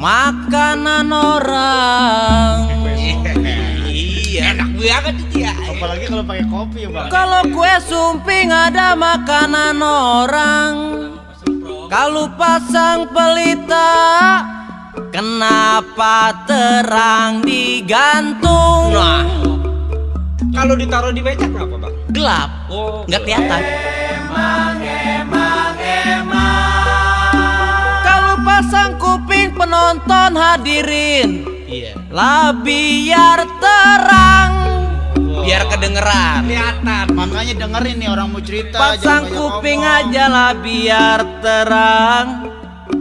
makanan orang. Iya, enak banget itu ya. Apalagi kalau pakai kopi ya, Bang. Kalau kue sumping ada makanan orang. Kalau pasang pelita, kenapa terang digantung? Nah, kalau ditaruh di becak apa, Bang? Gelap, nggak kelihatan. Kalau pasang kuping penonton hadirin, Iya. lah biar terang, biar kedengeran. Kelihatan. Makanya dengerin nih orang mau cerita. Pasang jangan banyak kuping ngomong. aja lah biar terang.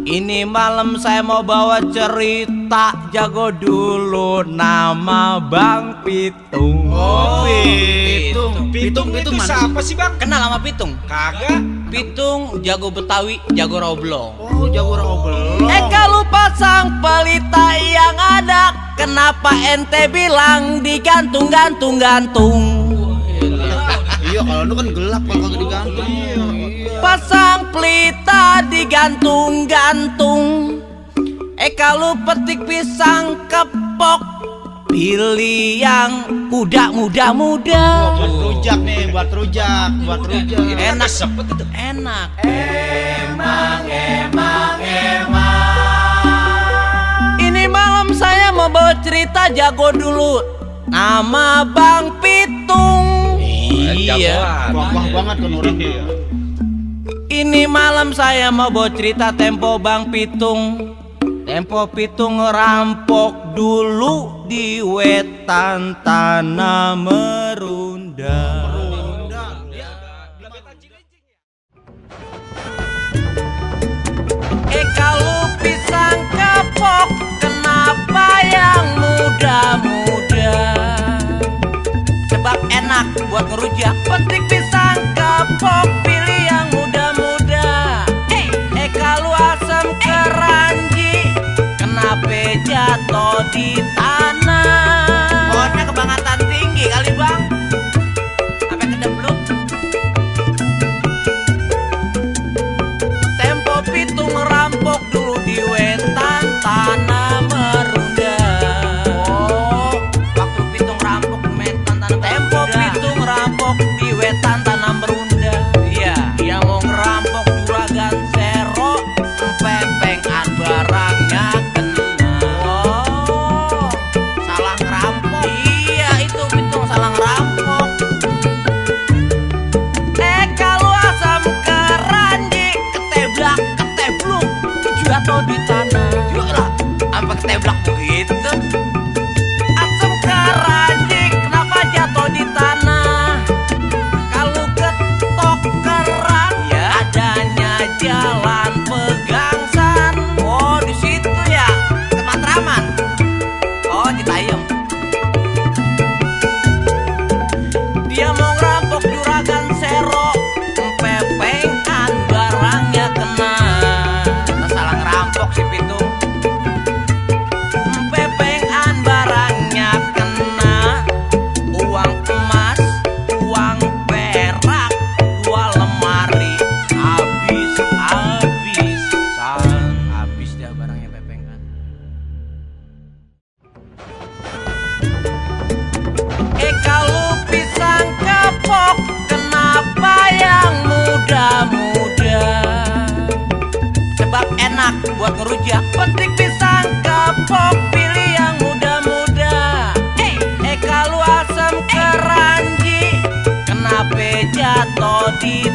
Ini malam saya mau bawa cerita, jago dulu nama Bang Pitung. Oh, Pitung. Pitung itu mana? siapa sih, Bang? Kenal sama Pitung? Kagak. Pitung jago Betawi, jago roblong. Oh, jago roblong. Kalau pasang pelita yang ada, kenapa ente bilang digantung-gantung-gantung? Iya, kalau lu kan gelap kalau kagak digantung. Iya. Pasang pelita digantung-gantung. Kalau petik pisang kepok, pilih yang kuda muda-muda. Buat rujak nih, buat rujak. Enak, sepet itu. enak. Ini malam saya mau bawa cerita, jago dulu nama Bang Pitung. Jagoan. Wah banget kan orangnya. Ini malam saya mau bawa cerita tempo Bang Pitung. Tempo Pitung ngerampok dulu di wetan tanah merunda. Kalau pisang kepok, kenapa yang muda-muda? Sebab enak buat ngerujak. Petik pisang kepok, pilih yang muda-muda. Kalau asam keranji, kenapa jatuh di tanah? Pohonnya kebangatan tinggi kali, Bang. Sampai kedebluk. Tempo Pitung ngerampok dulu di wetan tanah merunda. Oh, waktu Pitung rampok di wetan tanah merunda. Tempo Pitung ngerampok di wetan tanah merunda. Iya, dia mau ngerampok juragan sero, empepengan barangnya kena. Oh, salah ngerampok. Iya, itu Pitung salah ngerampok. Kalau asam keranji, keteblak, jatuh di tanah. Yalah, sampai keteblak begitu. Asam keranji, kenapa jatuh di tanah? Kalau ketok kerang, ya adanya jalan Pegangsan. Oh, di situ ya, tempat Raman. Oh, di Tayem. Dia mau ngerampok juragan sero, empepengan barangnya kena. Salah ngerampok si Pitung. Empepengan barangnya kena. Uang emas, uang perak, 2 lemari habis-habisan. Habis dia barangnya pepengan. Kalau pisang kepok, kenapa yang muda-muda? Sebab enak buat ngerujak. Petik pisang kepok, pilih yang muda-muda. Kalau asam keranji, kenapa jatuh di